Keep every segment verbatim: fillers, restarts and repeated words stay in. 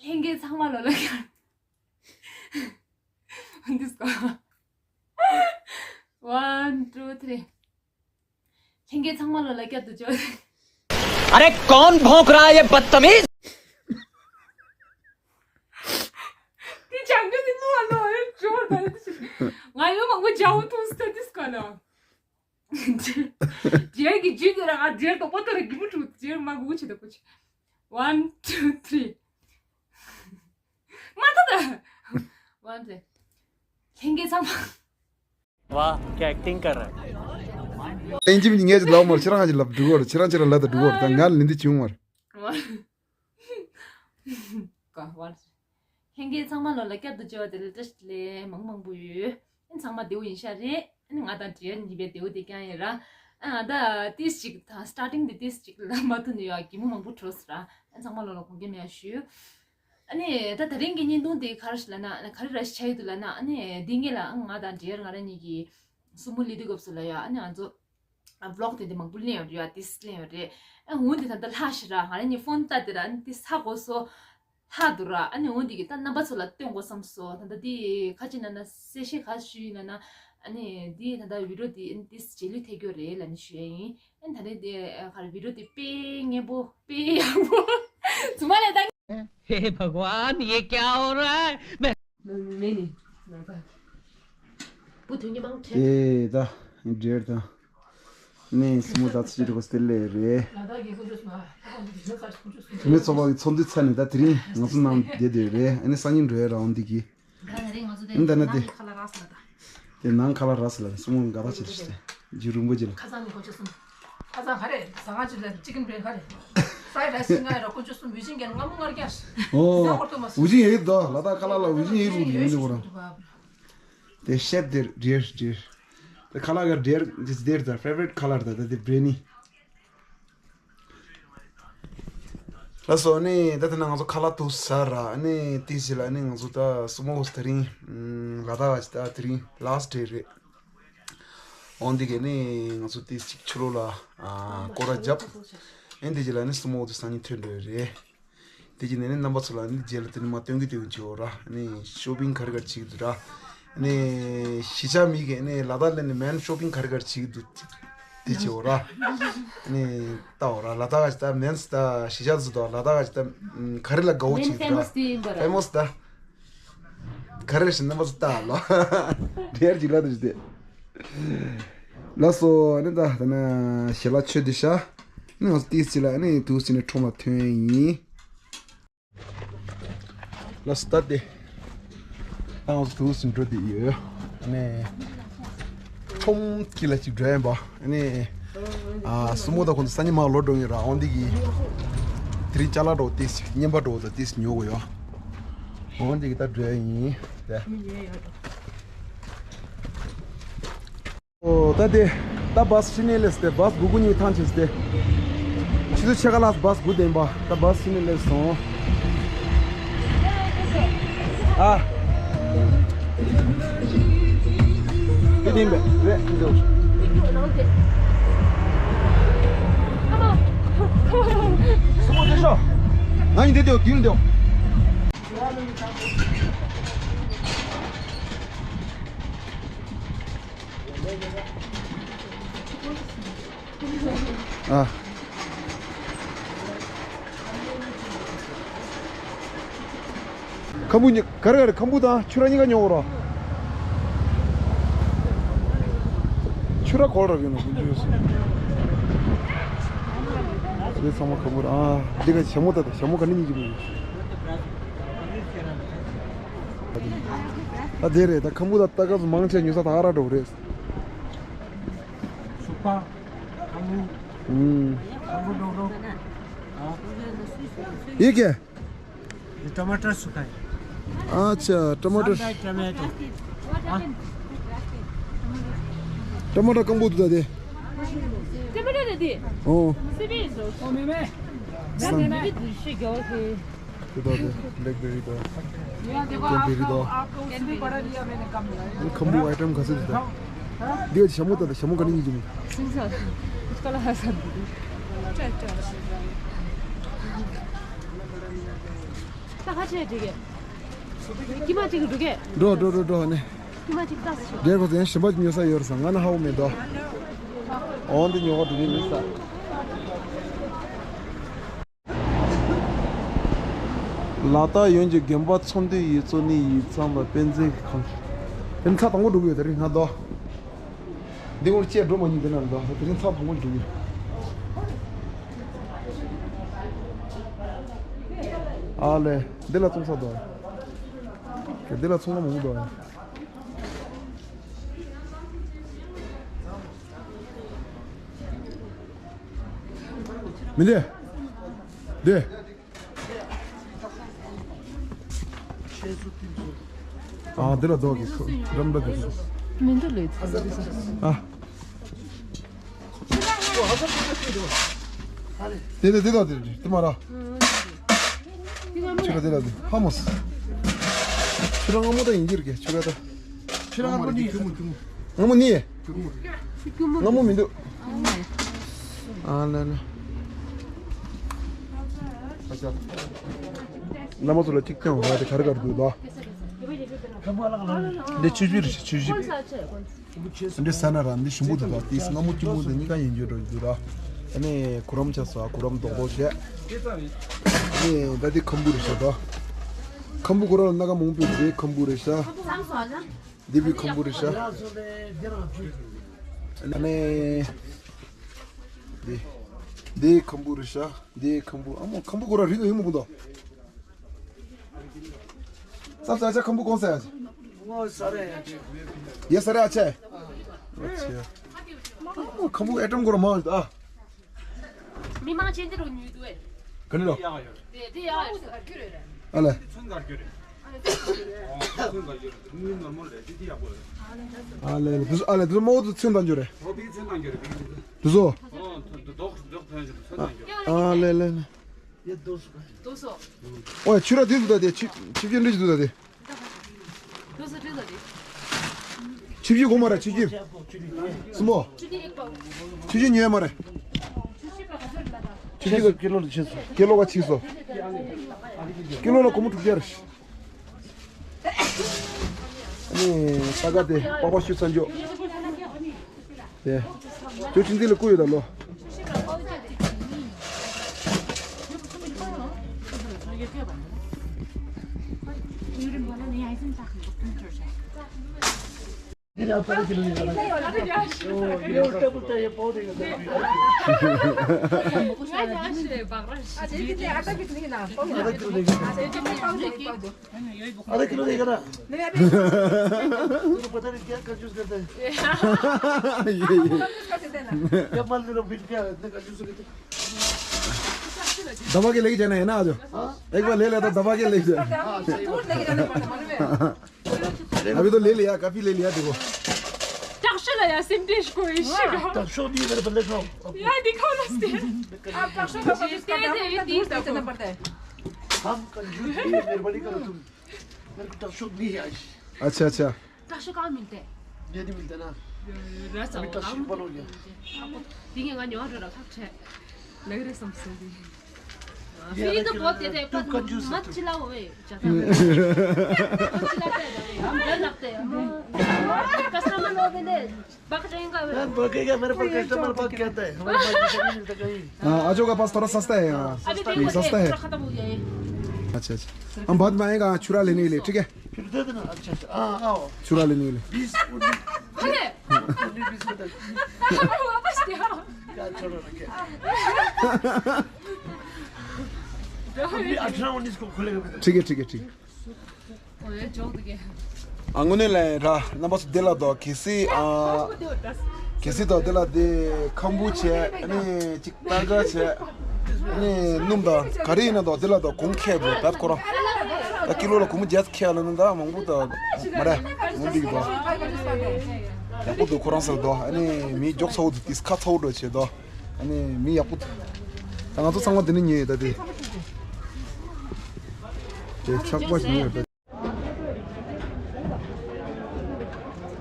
ལྷན་རྒྱས་ཚང་མ་ལོ་ལ་ཀྱ། འདི་སྐོར། One, two, three. ལྷན་རྒྱས་ཚང་མ་ལོ་ལ་ཀྱ་དུ་ཅོ། अरे कौन भौंक रहा है ये बदतमीज? དེ་ཅང་གི་ནི་ནོ་ལོ་ཡོད་ཅོ་ད་དེ། ང་ཡོད་མང་པོ་ཅོ་ཐུབ་སྟེ་དེ་སྐོར་ལ། རྗེས་ཀྱི་རྗེས་དེ་ར་ང་རྗེས་དོག་པོ་ཏོ་ར་གི་མུ་ཁྲུ་རྗེས་མ་གུ་ཆེ་དོ་པོ་ཆེ། One, two, three. མ་ཏོ་ད། One, three. ལྷན་རྒྱས་ཚང་མ། वाह, क्या एक्टिंग कर रहा है। ཨིན་ཇི་མི་ངས་ལབ་མར་ཁྱེད་རང་ཅི་ལབ་འགྲོ་གོ་ཁྱེད་རང་ཅི་ལབ་ད་འགྲོ་གོ་ད་ང་ལིན་དི་ཆུང་མར། ལྷན་རྒྱས་ཚང་མ་ལོ་ལ་བསྐྱར་དུ་བཅར་བ་དེ་ལ་བཀྲ་ཤིས་བདེ་ལེགས་མང་མང་པོ་ཡོད། ཨ་ཚང་མ་བདེ་བོ་ཡིན་ཤག་རེད། ཨ་ང་དང་འབྲེལ་ཡོད་གཉིས་པའི་བདེ་བོ་དེ་རྐྱང་ཡིན་ར། ཨ་ད་ཏིས་ཅིག་ད་སི་ཊར་ཊིང་དེ་ཏིས་ཅིག་ལ་མ་ཐུག་ནས་ཡོད་གད་མོ་མང་པོ་བྲོས་ར། ཨ་ཚང་མ་ལོ་ལ་དགོངས་འགལ་མེད་ཡ་ཞུ། ཨ་ནི་ད་དེ་རིང་གི་བརྙན་ཐུང་དེ་ག་རེ་ཞིག་ལབ་ན་ག་རེ་ར་ཞིག་ཆགས་ཡོད་འདུག་ལབ་ན། ཨ་ནི་འདི་སྔོན་ལ་ཨ་ང་དང་འབྲེལ་ཡོད་ང་རང་གཉིས་ཀྱི་སྲུ་མོ་ལི་དུས་སྐབས་སུ་ལ་ཡ་ཨ་ནི་ང་ཚོ་ཨ་བི་ལོག་དེ་འདི་མང་པོ་ལེན་ཡོད་རེད་ཡ། ཏིས་ལེན་ཡོད་རེད། ཨ་འོ་འདི་ད་ལྟ་ལྷག་ཤི་ར། ང་རང་གཉིས་ཕོན་བལྟ་དེ་ར་ཨ་ནི་ཏིས་ཧ་གོ་སོ། ལྷག་འདུག་ར། ཨ་ནི་འོ་འདི་གི་ད་རྣམ་པ་ཚོ་ལ་སྟོན་དགོས་བསམ་སོ། ད་ལྟ་འདི་ཁ་ཅིག་ན་ན་གསལ་བཤད་ག་ཞུ་ཡིན་ན་ན། ཨ་ནི་འདི་ད་ལྟ་བི་ཌི་ཡོ་འདི་ཨ་ནི་ཏིས་རྗེས་ལུས་ཐེབས་ཀྱི་ཡོད་རེད་ལབ་ནི་ཞུ་ཡ་ཡིན། ཨ་ནི་ད་ལྟ་འདི་ཨ་ག་རེ་བི་ཌི་ཡོ་འདི་དཔེ་སྙན་པོ་དཔེ་ཡག་པོ་ཚུ་མ་ལས་ད། हे भगवान, ये क्या हो रहा है? मैं- ནི་ནི་ནང་པ་བུ་དོན་གྱི་མང་ཆེ། ཨེ་ད་འབྲེལ་ད་ནི་སྲུ་མོ་ད་ཚི་ཅི་རུ་གོ་སྟེ་ལེ་རེད། ལ་དྭགས་ཀྱི་ཀུན་སྤྱོད་སྨྲ། དེ་མིན་ཚོགས་པ་གི་ཚོགས་འདུ་ཚར་ནས་ད་དེ་རིང་ང་ཚོ་ནང་བསྡད་བསྡད་རེད། ཨ་ནི་སང་ཉིན་འགྲོ་ཡ་ར་འོང་འདི་གི་ད་དེ་རིང་ང་ཚོ་དེ་ཨ་ནི་ད་ན་དེ་ནང་གི་ཁ་ལག་རག་སོང་ད། དེ་ནང་ཁ་ལག་རག་སོང་ལ་སྲུ་མོ་དགའ་ཐག་ཆོད་ལ་ཞིག་ལ་རྒྱུ་རིན་པོ་ཆེ་ལ། ཁ་སང་ནི་ཁོ་ཆོ་སྲུ་མོ། ཁ་སང་ག་རེ་ཟ་ཁང་ཅིག་ལ་ཅི་ཀིན་བྲེ་ག་རེ། ཧྥ་རའི་རའི་སི་ང་ར་ཁོ་ཆོ་སྲུ་མོ་ཡུ་ཅིན་གྱི་ང་མོ་ངར་ཀྱང་ཟ་ཧོར་དུ་མ་སྲུ་ཡུ་ཅིན་ཡིག་དོ་ལ་ད་ཁ་ལག་ལ་ཡུ་ཅིན་ཡིག་རུ་ཡིན་ནི་གོ་ར། དེ་ཤེབ་དེ་རེར་རེར། དེ་ཁ་ལག་ག་རེར་དེ་དེར་ད་ཕེ་ཝ་རིཊ་ཁ་ལག་ད་ད་དེ་བྲེ་ནི། ལགས་སོ། ཨ་ནི་ད་དེ་ན་ང་ཚོ་ཁ་ལག་ཐུག་ས་ར། ཨ་ནི་ཏིས་ཅི་ལ་ཨ་ནི་ང་ཚོ་ད་སྲུ་མོ་ད་རིང་ལ་དྭགས་ད་དེ་རིང་ལཱ་སི་ཊི་ཌེ་རེད། འོན་ཏེ་གི་ནི་ང་ཚོ་ཏིས་ཅིག་ཕྱི་ལོགས་ལ་ཨ་སྐོར་ར་བརྒྱབ། ཨ་ནི་དེ་ཅི་ལ་ཨ་ནི་སྲུ་མོ་དེ་སང་ཉིན་ཐོན་འགྲོ་ཡི་རེད། དེ་ཅི་ནས་ནི་རྣམ་པ་ཚོ་ལ་ནི་རྗེས་ལ་དེ་ནི་མ་སྟོན་གི་སྟོན་གི་བྱེད་འོ་ར། ནི་ཤོ་པིང་ག་རེ་ག་རེ་བྱེད་ཀྱི་འདུག་ར། ནི་གཞིས་ཆགས་མི་གི་ནི་ལ་དྭགས་ལ་ནི་མེན་ཤོ་པིང་ག་རེ་ག་རེ་བྱེད་ཀྱི་འདུག་དེ་བྱེད་འོ་ར། ནི་ལྟ་འོ་ར། ལ་དྭགས་ཀྱི་ད་མེན་ད་གཞིས་ཆགས་ཚོ་དང་ལ་དྭགས་ཀྱི་ད་ག་རེ་ལ་དགའ་བོ་མེན་བྱེད་ཀྱི་འདུག་ཕེ་མོ་སི་དེ་ཡིན་པ་ར། ཕེ་མོ་སི་ད་ག་རེ་ཞིག་རྣམ་པ་ཚོ་ལྟ་ལོ། འདྲེར་གྱི་ར་དུ་ཞིག་དེ། ལགས་སོ། ཨ་ནི་ད་ད་ན་ཞལ་ལག་མཆོད་དེ་ཤ། ཨ་ནི་ང་ཚོ་ཏིས་ཅི་ལ་ཨ་ནི་དུས་ཅི་ནས་ཁྲོམ་ལ་ཐོན་ཡིན། ལགས་སོ། ད་དེ་ད་ང་ཚོ་དུས་ཅི་འགྲོ་དེ་ཡོད། ཨ་ནི་ཁྲོམ་དཀྱིལ་ལ་ཅིག་འགྲོ་ཡིན་པ། ཨ་ནི་ཨ་སྲུ་མོ་ད་ཁོང་ཚོ་སང་ཉིན་མར་ལོག་འགྲོ་ཡིན་ར། འོན་ཏེ་གི་དེ་རིང་ཅ་ལག་འགྲོ་ཏིས་ཅི་རྔན་པ་འགྲོ་ད་ཏིས་ཉོ་དགོས་ཡོད། འོན་ཏེ་གི་ད་འགྲོ་ཡིན་དེ། ཨོ། ད་དེ་ད་བཱས་ཕྱི་ནས་སླེབས་ཏེ་བཱས་དགུ་དགུ་གཉིས་ཐང་ཆད་དེ། ཆུ་ཚོད་ཕྱེད་ཀ་ལ་བཱས་དགུ་ལྡན་པ། ད་བཱས་ཕྱི་ནས་སླེབས་སོང་། ཨ། དེ་ལྡན་པས་རེད་འདུག་སྲུ་མོ་དེ་ཤོག་ང་ཡིན་དེ་དེའོ་དེ་ཡིན་དེའོ། ཨ། ཁམ་བུ་གཉིས་ག་རེ་ག་རེ། ཁམ་བུ་དང་ཕྱུར་ར་གཉིས་ཀ་ཉོ་གོ་ར། ཕྱུར་ར་གོ་ར་ཡོད་ན་ཀུན་ཆུ་ཡོད་སོང་། དེ་ཚང་མ་ཁམ་བུ་ར། ཨ། འདི་ག་ཞྭ་མོ་ད་ད་ཞྭ་མོ་ག་ནི་གཉིས་ཀྱི་མིན། ད་དེ་རེད། ད་ཁམ་བུ་ད་ལྟ་སྐབས་སུ་མང་ཆེ་ཉོ་ས་ད་ག་ར་འགྲོ་གི་རེད། ཤུག་པ། ཁམ་བུ། ཨུམ། ཁམ་བུ་འགྲོ་འགྲོ། ཨ། ཡིག་གེ ये टमाटर सूखा है। अच्छा, टमाटर। Sandwich tomato. हाँ। टमाटर कम बहुत होता है। टमाटर दे दिए। ओ। सिर्फ ये दो। ओ, मैं, मैं। सैंडविच। ये दूसरे गाँव से। ये दो दे, ब्लैकबेरी दो। यहाँ देखो, कैनबेरी आपका, दो। आपका उसमें बड़ा लिया मैंने, कम लिया। ये खम्बू आइटम कैसे देता है? हाँ? दियो, शमू तो, शमू का नहीं जी। सिंसा, उसका लगा सब। चल, चल। 자, ཕ་ཆེ་འགྲིག་གི། ཀྱི་མ་གཅིག་འགྲོ་གི། འགྲོ་འགྲོ་འགྲོ་འགྲོ་ནི། ཀྱི་མ་གཅིག་ཏག་ཏག་ཞོག་འདྲེ་ཁོ་ཚོ་ཡང་ཞིམ་པ་ཉོ་ས་ཡོད་རེད་ས། ང་ནི་ཧ་གོ་མེད་དོ། འོང་འདི་ཉོ་ག་འགྲོ་གི་མེད་ས། ལ་དྭགས་ཡོངས་ཀྱི་དགོན་པ་ཚོགས་འདུའི་ཡིག་ཚོགས་ནི་ཡིག་ཚང་དང་དཔེ་མཛོད་ཀྱི་ཁང་། དེ་ནི་ཚར་དང་པོ་འགྲོ་གི་ཡོད་དེ་རིང་སྔ་དོ། འདི་སྐོར་བཅས་འགྲོ་མ་མྱོང་དེ་ན་འདུག་དེ་རིང་ཚར་དང་པོ་འགྲོ་གི། ཨ་ལེ། འདི་ལ་ཚོང་ས་འདུག་འདི་ལ་ཚོང་ས་མང་པོ་འདུག་མི་འདི། འདི། ཨ་འདི་ལ་རྡོ་གི་རམ་འདྲ་འདི། མི་འདུག་ལོས་ཚ། ཨ། དེ་དེ་དེ་དང་དེ་དེ་མ་ར། ཆུ་ར་དེ་ལ་དེ་ཧ་མོ་སི། ཆུ་ར་སྔ་མོ་ད་ཡིན་གྱི་རེད་ཆུ་ར་ད། ཆུ་ར་སྔ་མོ་ནི། སྔ་མོ་ནི། སྔ་མོ་མི་འདུག་ཨ་ལ་ལ། བླ་མ་ཚོ་ལ་གཅིག་ཀྱང་བ་དེ་གར་གར་འདུག་ལ། འདི་ཆུ་བཞི་རེད་ཆུ་བཞི། འདི་ས་ན་ར་འདི་ཞིམ་པོ་འདུག་ད་དེ་སྔ་མོ་གཅིག་མོ་འདི་གཉིས་ཀ་ཡིན་རྒྱུ་འགྲོ་རྒྱུ་ར། ཨ་ནི་གུ་རམ་ཆགས་སོ་གུ་རམ་རྡོག་རྡོག་བྱས། ཨ་ནི་ད་འདི་ཁམ་བུ་རེད་ཤག་ད། ཁམ་བུ་ཁོ་རང་ལ་སྣ་ཁ་མང་པོ་འདི་ཁམ་བུ་རེད་ཤག་འདི་བི་ཁམ་བུ་རེད་ཤག་ཨ་ནི། འདི། འདི་ཁམ་བུ་རེད་ཤག་འདི་ཁམ་བུ་ཨ་མོ་ཁམ་བུ་ཁོ་རང་རིག་ཡོད་མོ་གུ་དོ། ས་ས་ཆ་ཁམ་བུ་གོང་ས་ཡ། ངོ་ས་ར་ཡ་ཆེ། ཡ་ས་ར་ཡ་ཆེ། ཨ་མོ་ཁམ་བུ་ཨེ་ཏམ་ཁོ་རང་མང་ཨ། མི་མང་ཆེན་འདི་རུ་ཉུལ་འདུག་ག་ནི་རོ། དེ་དེ་ཡག་ཡོད། ཨ་ལེ། ཚོན་དགར་རྒྱུ་རེད། ཚོན་དགར་རྒྱུ་རེད། དངུལ་ནོར་མལ་རེད་དེ་དེ་ཡག་པོ་རེད། ཨ་ལེ་ལེ་དུ་ཨ་ལེ་དུ་མོ་དུ་ཚོན་དང་རྒྱུ་རེད། འོ་དེ་ཚོན་དང་རྒྱུ་རེད་དེ་དེ། དུ་ཟོ། ཨོ་དུ་དོག་དོག་ཐོན་རྒྱུ་ཚོན་དང་རྒྱུ་རེད། ཨ་ལེ་ལེ་ལེ། ཡེ་དོ་སོ། དོ་སོ། ཨོ་ཆུ་ར་དེ་དུ་ད་དེ་ཆུ་ཆུ་རྒྱུན་རིགས་དུ་ད་དེ། ཆུ་བཞི་གོ་མ་རེད་ཆུ་བཞི། སུ་མོ། ཆུ་བཞི་ཉོས་མ་རེད། ཆུ་བཞི་ཀི་ལོ་ལ་ཆེ་སོ། ཀི་ལོ་ག་ཆིག་སོ། ཀི་ལོ་ལ་སྒོར་མོ་དྲུག་བརྒྱ་རེད། ཨ་ནི་ས་ག་དེ་པགས་པ་བཤུས་ཚར་འཇོག་དེ། ཁྱོད་ཆུ་འཛིན་ལ་བསྐུར་ཡོད་ད་ལོ། आधा किलो देगा ना? नहीं, अभी। तेरे को पता नहीं क्या कंजूस करता है। ये, ये। क्या माल मेरा बिक गया है, इतने कंजूस करता है। दबा के लेके जाना है ना आज। हाँ? एक बार ले लेता, दबा के लेके जाना। हाँ, सही बात। अभी तो ले लिया, काफी ले लिया देखो। तक्षला या सिमटेश को इश्यू। तक्षो नहीं मेरे बल्ले खाओ। या दिखाओ ना स्टे। आप तक्षो का पच्चीस का दाम इतना दूर से इतना पड़ता है। हम कंजूस नहीं है, मेहरबानी करो तुम। मेरे को तक्षो नहीं है आज। अच्छा, अच्छा। तक्षो कहाँ मिलते हैं? ये नहीं मिलता ना। अभी तक्षो बंद हो गया। ठीक है, गाने और रखा है। लग रहे समसुरी। ये फ्री तो बहुत देते हैं, पर मत चिल्लाओ, ए, ज्यादा। मत चिल्लाते हैं, हम डर लगते हैं। कस्टमर लोग ने बक जाएगा। यार, बकेगा, मेरे पर कस्टमर बक कहता है, हमारे पास पैसा नहीं मिलता कहीं। हाँ, आजो का पास थोड़ा सस्ता है यहाँ। अभी देखो, सस्ता है। पूरा खत्म हो गया ये। अच्छा, अच्छा। हम बाद में आएगा छुरा लेने के लिए, ठीक है? फिर दे देना। अच्छा, अच्छा। हाँ, आओ। छुरा लेने के लिए। बीस, उन्नीस। अरे! उन्नीस, बीस को दे। वापस क्या? क्या छोड़ो ना, क्या? अभी अठारह उन्नीस को खुलेगा फिर। ठीक है, ठीक है, ठीक है। ཨ་དངོས་གནས་ལ་ར་རྣམ་པ་ཚོ་དེ་ལ་དོ་གལ་སྲིད་ཨ་གལ་སྲིད་དོ་དེ་ལ་དེ་ཁམ་བུ་བྱས་ཨ་ནི་ཅིག་ཏར་ག་བྱས་ཨ་ནི་སྣུམ་དང་ག་རེ་ཡིན་ན་དོ་དེ་ལ་དོ་གོང་ཁེ་དོ་བད་ཁོ་རང་ད་ཀི་ལོ་ལ་གོང་མོ་བརྒྱད་ཁེ་ལ་ནི་ད་མང་པོ་དོ་མ་རེད་མང་པོ་འགྲིག་དོ་ཡག་པོ་དོ་ཁོ་རང་སར་དོ་ཨ་ནི་མི་མགྱོགས་ཚ་བོ་དོ་དེ་ཁ་ཚ་བོ་འགྲོ་བྱས་དོ་ཨ་ནི་མི་ཡག་པོ་དོ་ད་ང་ཚོ་ཚང་མ་དེ་ནི་ཉོས་ཡོད་ད་དེ་དེ་ཆག་པ་ཞིག་ཉོས་ཡོད་ད།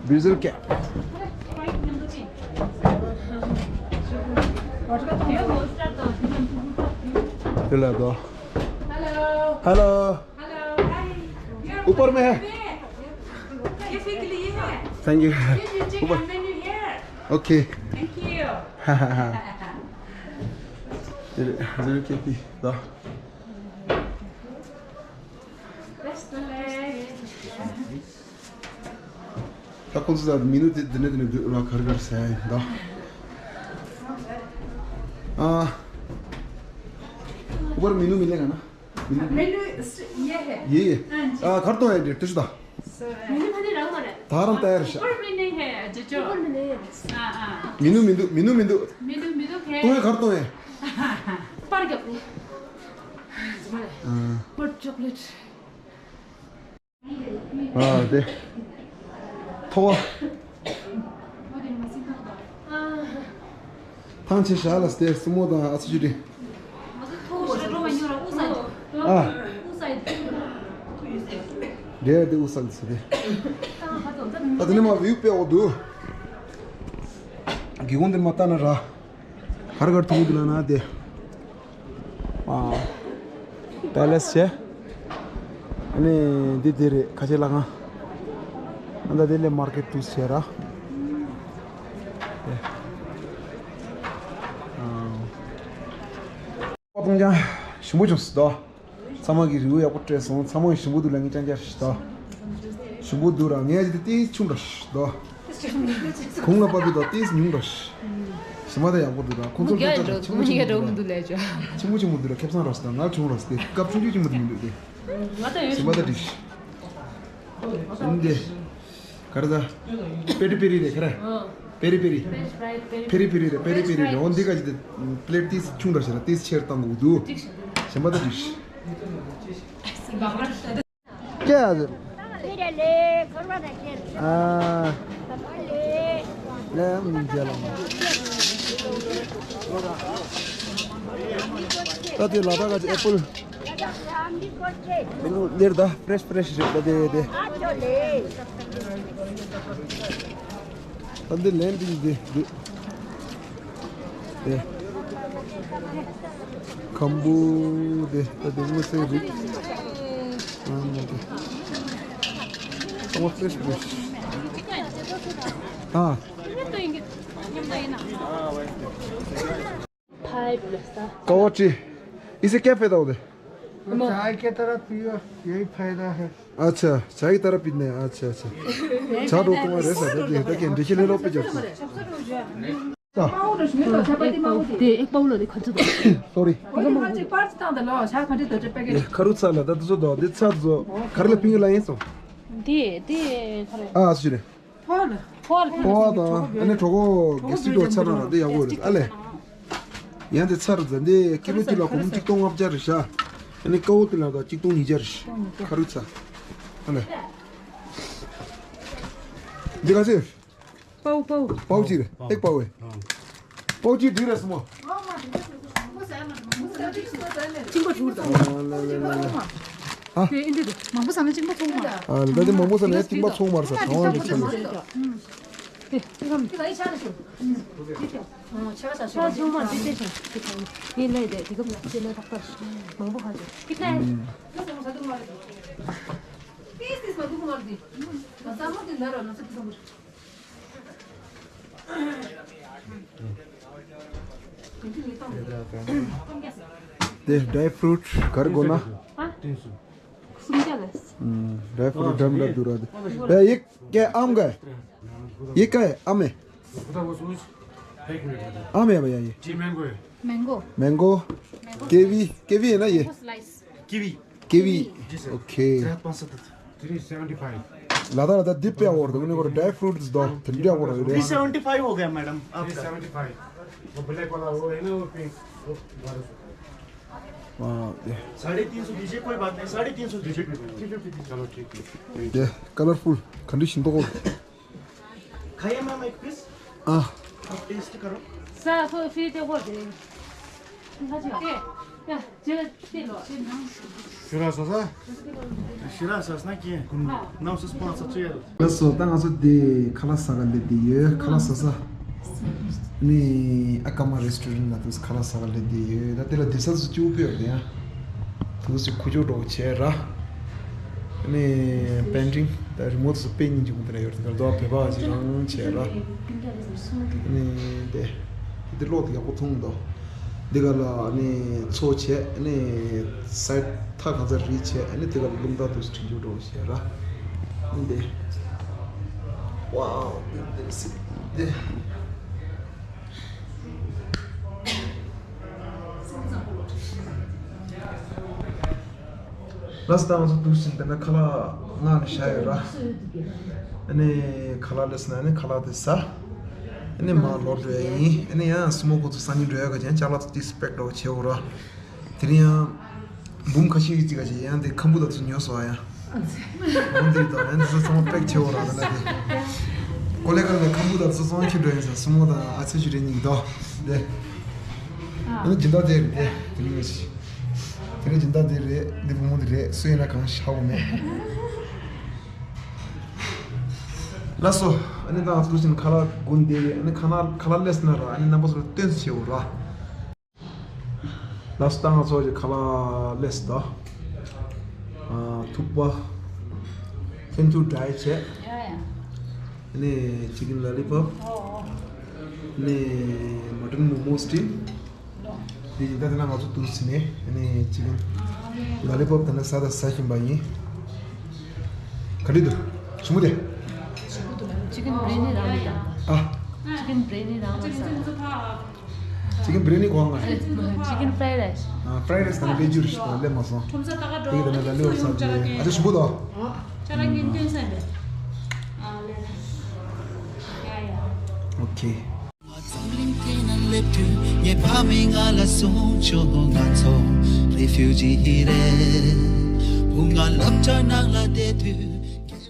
བི་ཟལ་ཀེབ། དེ་ལ་དོ། Hello. Hello. ऊपर में है। ये फिर के लिए है। Thank you. ये जो चिकन मेन्यू है। Okay. Thank you. ज़रूर के पी दा। Best of luck. ད་ཁོང་ཚོ་ད་མི་ནུ་དེ་འདི་ནས་འདི་ནས་འདུག་ལ་གར་གར་ཟེར་ཡིན་ད། ཨ། ऊपर मेनू मिलेगा ना? मेनू ये है। ये ये। हाँ जी। ཨ། གར་གཏོང་ཡ་དེ་དུས་ད། मेनू खाली रंग वाला है। ད་རང་དེར་ཤ། ऊपर में नहीं है जो जो। ऊपर में नहीं है। हाँ हाँ। मेनू མི་འདུག་མི་ནུ་མི་འདུག་མི་འདུག་མི་འདུག है। གཏོང་ཡ་གར་གཏོང་ཡ། པར་རྒྱབ་ནས། ཨ། ཧོཊ་ཅོག་ལེཊ། ཨ་དེ། ཐོ་བ། ཐང་ཆེ་ཤ་ལ་སྟེ་སི་མོ་དང་ཨ་ཚི་ཅུ་ཏི། ཨ། རེད་དེ་ཨུ་ས་ལ་སི་དེ། ད་དེ་ནི་མ་བིའུ་དཔེ་འོ་འདུག་སྒེའུ་ཁུང་འདིར་མ་ལྟ་ན་ར། གར་གར་ཐུག་འདུག་ལ་ན་དེ། ཨ། པེ་ལེ་སི་བྱས། ཨ་ནི་འདི་འདི་རེད་ཁ་ཆེ་ལ་ང་། ཨ་ད་དེ་ལས་མར་ཀེ་ཊི་ཊུ་བྱས་ར། ཨ། པ་ཏོང་ཅང་ཞིམ་པོ་བྱུང་སོང་དོ། ཚང་མ་གིས་རིའུ་ཡག་པོ་སྤྲད་སོང་། ཚང་མ་གིས་ཞིམ་པོ་འདུག་ལ་ངས་ཅང་ཅང་ཞིག་དོ། ཞིམ་པོ་འདུག་ར་ངས་ཅི་དེ་ཏིས་ཆུང་ར་ཞིག་དོ། གུང་ལ་པ་པི་དོ་ཏིས་ཉུང་ར་ཞིག་ཞིམ་པ་དང་ཡག་པོ་འདུག་ར། ཁོང་ཚོ་ལ་ཅང་ཅང་ཆེན་པོ་ཆེན་པོ་འདུག་ར། ཆེན་པོ་ཆེན་པོ་འདུག་ར། ཁེ་བཟང་ར་ཞིག་དང་ང་ཆུང་ར་ཞིག་དེ་སྐབས་ཆུང་ཆུང་ཆེན་པོ་དེ་མི་འདུག་དེ། ཞིམ་པ་དང་འགྲིག་ཞིག་འདི། ག་རེ་ད། པེ་རི་པེ་རི་རེད་ག་རེ། པེ་རི་པེ་རི། ཕེ་རི་ཕེ་རི་རེད། པེ་རི་པེ་རི་རེད། འོ་འདི་ག་ཅི་དེ། པི་ལེ་ཊི་ཏིས་ཆུང་འདྲ་ཞིག་ར་ཏིས་ཆེར་བཏང་དགོས་འདུག་ཞིམ་པ་དང་འགྲིག་ཞིག་ཀྱེ་ཨ་ཟེར། ཨ། ལས་མི་མཇལ་ལ། ད་དེ་ལ་ད་ག་ཅི་ཨེ་པལ། འདིར་ད་ཕྲེཤ་ཕྲེཤ་རེད་ད་དེ་དེ། ད་འདི་ལན་འདི་འདི་འདི། དེ། ཁམ་བུ་དེ་ད་དེ་དངོས་སེ་རིགས། ཨ་མ་དེ། ཚང་མ་ཕྲེཤ་ཕྲེཤ། ཨ། कावाची, इसे क्या फायदा होता है? चाय की तरह पियो, यही फायदा है। अच्छा, चाय की तरह पीते हैं। अच्छा, अच्छा। चाय रोकूंगा रे सर, ये तो क्या, देखिए, ले लो, पे जाओ। एक पाव, दे, एक पाव लो, दे, खर्च दो। सॉरी। ये खरुचा ला, तो दो, दे, छाप दो। खरले पिंग लाइन सो। दे, दे, खरे। ཨ་ཨ་ཟེར། ཕོ་བ་དང་ཨ་ནི་གྲོད་ཁོག་གེ་སི་ཊིག་འདྲ་ཆགས་ན་ར་འདི་ཡག་པོ་རེད་ཨ་ལས། ཡང་དེ་ཚར་ཟ་འདི་ཀི་ལོ་གཅིག་ལ་སྒོར་མོ་གཅིག་སྟོང་ལྔ་བརྒྱ་རེད་ཤག་ཨ་ནི་ཀ་བོ་དེ་ལ་ད་གཅིག་སྟོང་ཉིས་བརྒྱ་རེད་ཤག་ཁ་རུ་ཚ། ཨ་ལས། འདི་ག་ཚོད། པའོ་པའོ། པའོ་གཅིག་རེད། ཨེག་པའོ་ཨེ། པའོ་གཅིག་འགྲིག་རེད་སོ་མོ། གཅིན་པ་འཁྲུག་རེད། ཨ་ལ་ལ་ལ་ལ། ཨ། དེ་ཨིན་དྲི་དུ། མང་པོ་ཟ་ན་གཅིན་པ་ཚོང་མ། ཨ་ད་དེ་མང་པོ་ཟ་ན་གཅིན་པ་ཚོང་མར་ཟ་གང་བ་མི་ཆ་ལ། དེ་དེ་གམ། དེ་ག་ཡི་ཆ་ལ་ཞུ། ཆ་ཚོང་མ་དེ་དེ་ཞུ། དེ་གམ། ཡིན་ལེ་དེ་དེ་གམ་དེ་ལེ་ཏག་ཏག་མང་པོ་ཧ་ཅོ། ཁྱི་ཏ། ཁྱི་ཏ་ཟ་མ་དུ་མ་རེད། ཏིས་ཏིས་མ་དུ་མ་རེད། ང་ཟ་མ་དེ་ན་ར་ན་ས་དུ་མ་རེད། དེ་ཌའི་ཕྲུཊ་ག་རེ་དགོས་ན། ཨ། སུམ་བརྒྱ་ལས། ཌའི་ཕྲུཊ་འགྲམ་འདྲ་འདུག་ར་དེ། ཡིག་ཀེ་ཨམ་ག་ཡིག་ཀེ་ཨམ་མེ། ཨམ་ཡ་བ་ཡ་ཡི། མེང་གོ། མེང་གོ། ཀེ་ཝི། ཀེ་ཝི་ཡིན་ན་ཡི། ཀི་ཝི། ཀི་ཝི། ཨོ་ཁེ། ཐི་རི་སེ་ཝན་ཊི་ཕའིབ། ལ་ད་ལ་ད་དིབ་པའི་ཨོར་དུ་ནི་གོ་ཌའི་ཕྲུཊ་དོ་དེ་འདྲ་ཨོར་རེད། ཐི་རི་སེ་ཝན་ཊི་ཕའིབ हो गया मैडम आपका। Three seventy five. वो ब्लैक वाला वो है ना, वो पिंक, वो बारह सौ। हाँ, ये। साढ़े तीन सौ दीजिए, कोई बात नहीं, साढ़े तीन सौ दीजिए। थ्री फिफ्टी दीजिए। चलो, ठीक है। ये कलरफुल कंडीशन तो। खाइए मैम, एक पीस। हाँ। आप टेस्ट करो। सर, फिर देखो दे। ཞུ་ར་ཟ་ས། ཞུ་ར་ཟ་ས་ན་ཀྱེ། ནམ་སུ་སྤོན་སར་ཚུ་ཡ། ལགས་སོ། ད་ང་ཚོ་འདི་ཁ་ལག་ཟ་ག་སླེབས་བསྡད་ཡོད། ཁ་ལག་ཟ་ས། ནི་ཨ་ཀ་མ་རེ་སི་ཊོ་རེན་ལ་དུས་ཁ་ལག་ཟ་ག་སླེབས་བསྡད་ཡོད། ད་དེ་ལ་སྡོད་ས་ཚུ་སྐྱིད་པོ་ཡོད་རེད་ཡ། དུས་སུ་ཁུ་ཅོ་འགྲོ་བྱས་ར། ནི་པེན་ཊིང་ད་རི་མོ་དེ་ཚོ་དཔེ་སྙིང་རྗེ་མོ་དེ་འདྲ་ཡོད་རེད། དེ་ག་ལ་དོ་བོད་པ་ཅིག་རང་བྱས་ར། ནི་དེ་དེ་གློག་དེ་ཡག་པོ་མཐོང་འདུག་འདི་ག་ལ་ནི་མཚོ་བྱས་ནི་སའི་ཌི་མཐའ་གང་ཚ་རི་བྱས་ནི་དེ་ག་ལ་རླུང་རྟ་དེ་ཚོ་འཕྲིན་སྐྱོར་འགྲོ་བྱས་ར། ནི་དེ་ཝའོ་དེ་དེ་སི་དེ། ལགས་སོ། ད་ང་ཚོ་འདུག་ཟིན་པས་ན་ཁ་ལག་མངགས་ནས་བཞག་ཡོད་ར། ཨ་ནི་ཁ་ལག་སླེབས་ན་ཨ་ནི་ཁ་ལག་དེ་ཟ། ཨ་ནི་མར་ལོག་འགྲོ་ཡ་ཡིན། ཨ་ནི་ཡང་སྲུ་མོ་ཁོ་ཚོ་སང་ཉིན་འགྲོ་ཡ་ག་ཅན་ཅ་ལག་ཏུ་ཏི་སི་པེག་འགྲོ་བྱེད་འོ་ར། དེ་རིང་ཡང་འབུམ་ཁ་ཤས་ཀྱི་ཅིག་ག་ཅིག་ཡང་དེ་ཁམ་བུ་དང་ཚོ་ཉོ་སོང་ཡ། འབུམ་དེ་དང་ཡང་དེ་ཚོ་ཚང་མ་པེག་བྱེད་འོ་ར། ད་ལ་དེ་ཀོ་ལེ་གལ་ནས་ཁམ་བུ་དང་ཚོ་ཚང་མ་ཁྱེར་འགྲོ་ཡིན་ཟེར། སྲུ་མོ་དང་ཨ་ཚེ་ཞུ་རེ་གཉིས་འདུག་དེ། ཨ་ནི་སྦྱིན་བདག་དེ་རེད་དེ། དེ་རིང་ངས་དེ་རིང་སྦྱིན་བདག་དེ་རེད། འདི་བུ་མོ་དེ་རེད། སུ་ཡིན་ན་གང་ཤ་བོ་མེད། ལགས་སོ། ཨ་ནི་ད་ང་ཚོ་འདུག་ཟིན་ཁ་ལག་དགུན་དེ་ཨ་ནི་ཁ་ན་ཁ་ལག་སླེབས་ན་ར། ཨ་ནི་རྣམ་པ་ཚོར་སྟོན་ཚུལ་བྱེད་འོ་ར། ལགས་སོ། ད་ང་ཚོ་ཡི་ཁ་ལག་སླེབས་སོང་། ཨ་ཐུག་པ། ཐེན་ཐུག་ཌ་རའི་བྱས། ཡ་ཡ། ཨ་ནི་ཅི་ཀན་ལ་ལི་པོབ། ཨོ་ཨོ། ཨ་ནི་མ་ཊན་མོ་མོ་སི་ཊིམ། འདི་ཡིན་ད་དེ་ན་ང་ཚོ་འདུག་ཟིན་ནས་ཨ་ནི་ཅི་ཀན་ལ་ལི་པོབ་དེ་ན་ཟ་དང་ཟ་བཞིན་པ་ཡིན། ག་འདྲ་འདུག་ཞིམ་པོ་དེ། ཅི་ཀན་བི་རི་ཡ་ནི་རང་རེད་དམ། ཨ། ཅི་ཀན་བི་རི་ཡ་ནི་རང་རེད་དམ། ཅི་ཀན་བི་རི་ཡ་ནི་གོང་ང་རེད། ཅི་ཀན་ཕ་རའེ་རའི་སི། ཨ་ཕ་རའེ་རའེ་སི་དང་བེ་ཇུ་རེ་ཞིག་དང་སླེབས་མ་སོང་། ཁྲོམ་ས་ད་ག་འགྲོ། དེ་གི་དེ་ནས་ལ་ལུ་ས་ཅི་ཨ་ཅག་ཞིམ་པོ་དང་། ཅ་ལག་ངན་སྟོན་ས་འདི། ཨ་ལེ་ལེ། ཡ་ཡ། ཨོ་ཁེ། འཛམ་གླིང་སྟེང་ན་སླེབས་དུས་ངའི་ཕ་མས་ང་ལ་གསུངས་བྱུང་། ང་ཚོ་རེ་ཕིའུ་ཇི་རེད། བུ་ང་སློབ་གྲྭ་ནང་ལ་བསྡད་དུས།